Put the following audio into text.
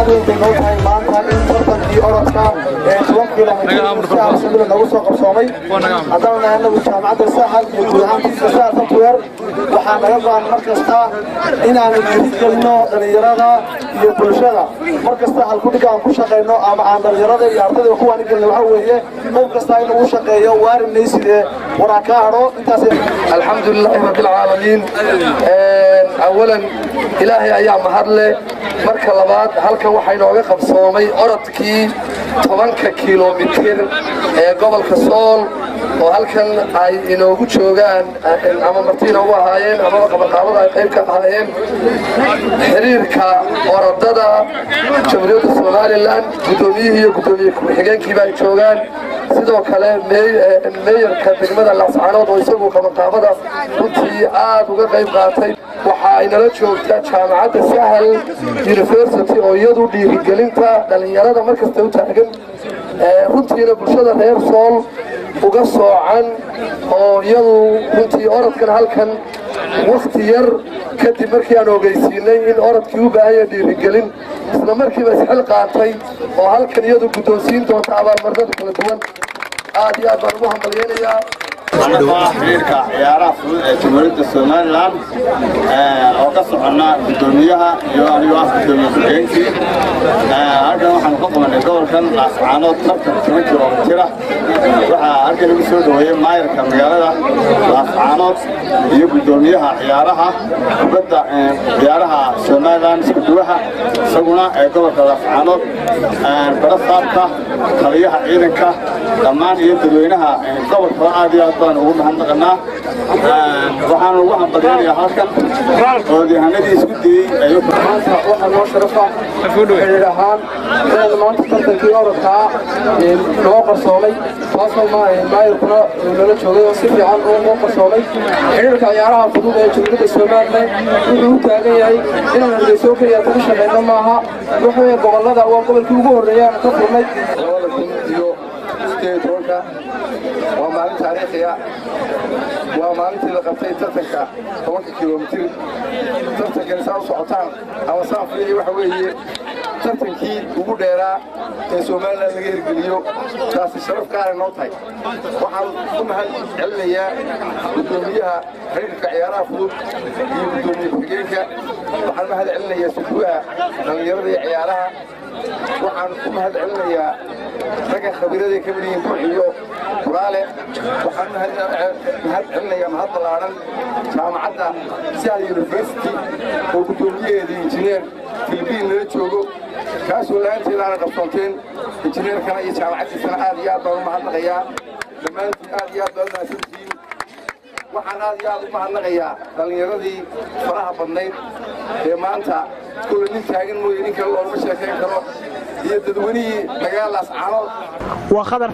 Farxad weyn bay noo tahay maanta in tartankii orodka ee 10 kilomitir si habsami leh noogu soo qabsoomay. Haddaan nahay annagu Jaamacadda Sahal iyo guud ahaan tiimka Sahal Software, waxaa naga go'an mar kasta inaanu dhiirigelino dhallinyarada iyo bulshada. Mar kasta halkudhigga aan ku shaqayno ama aan dhallinyarada iyo ardayda ku waanigelino waxaa weeye qof kasta inuu u shaqeeyo waari mayside waraa kaa hadho intaas. الحمد لله رب العالمين. أولا، إلهي ayaa mahadle. Marka labaad, halkan waxaa inooga qabsoomay orodkii 10-ka kilomitir ee gobolka Sool, oo halkan ay inoogu joogaan ama marti inoogu ahaayeen amaba qabanqaabada ay qayb ka ahaayeen xiriirka orodada Jamhuuriyadda Somaliland, guddoomiyihii iyo guddoomiye ku-xigeenkiiba ay joogaan. Sidoo kale meeyarka degmada Laascaanood oo isagu qabanqaabada runtii aad uga qayb qaatay. Waxa ay nala joogtaa Jaamacadda Sahal University, oo iyadu dhiirigelinta dhallinyarada mar kasta u taagan, runtiina bulshada reer Sool uga soocan, oo iyadu runtii orodkan halkan wakhti yar kadib markii aan ogeysiinay in orodkii u baahan yahay dhiirigelin, isla markiiba isxil qaatay oo halkan iyadu guddoonsiin doonta abaalmarinada kala duwan. Aad iyo aad baan ugu hambalyaynayaa. Annagoo ah xiriirka ciyaaraha fudud ee Jamhuuriyadda Somaliland oo ka soconna guddoomiyaha iyo anigoo ah guddoomiye ku-xigeenkii, halkan waxaanu ka qabanay gobolkan Laascaanood tartan 10 kilomitira. Waxaa halkan lagu soo dhoweeyey maayarka magaalada Laascaanood iyo guddoomiyaha ciyaaraha kubadda ciyaaraha Somaliland, iskuduwaha isaguna ee gobolka Laascaanood, barasaabka, taliyaha ciidanka, dhammaan iyo dadweynaha gobolka. Aad iyo aad baan ugu mahadnaqanaa. Waxaan ugu hambalyaynayaa halkan orodyahanadii isku dayey. Maanta waxaa noo sharafa xiriir ahaan inaan maanta tartankii orodkaa noo qarsoomay, taasoo maayirkuna nala joogay oo si fiican oo noo qarsoomay. Xiriirka ciyaaraha fudud ee Jamhuuriyadda Somaliland wuxuu u taagan yahay inaan Hargeyso keliya ka shaqeyno maaha, waxa weeye gobollada. Waa gobolkii ugu horreeya aan ka furnay. 2018-ka waa maalin taariikhiya, waa maalintii la qabtay tartanka 10-ka kilomitir. Tartankani saa u socotaan ama saan fiilaya waxa weeye tartankii ugu dheeraa ee Somaliland laga hirgeliyo. Taasi sharaf gaara noo tahay. Waxaan u mahad celinayaa guddoomiyaha xiriirka ciyaaraha fudud iyo guddoomiye ku-xigeenka. Waxaan mahad celinayaa suduwaha dhallinyarada iyo ciyaaraha. Waxaan u mahad celinayaa ragga khabiirada ka mid yihiin Burxiyo Kuraale. Waxaan mahad celinayaa mahad ballaaran Jaamacadda Sahal University oo guddoomiyaheedii Injineer Filibiin nala joogo, kaasoo la'aanteed aana qabsoonteen. Injineerkana iyo jaamacaddiisana aad iyo aad baan u mahadnaqayaa. Dhammaantiin aad iyo aad baan u mahadsantihiin. Waxaan aad iyo aad u mahadnaqayaa dhallinyaradii faraha badnayd ee maanta kulla nin taagan mooye nin kale loogama sheekayn karo, iyo dadweynihii magaalada Laascaanood. Waa Khadar.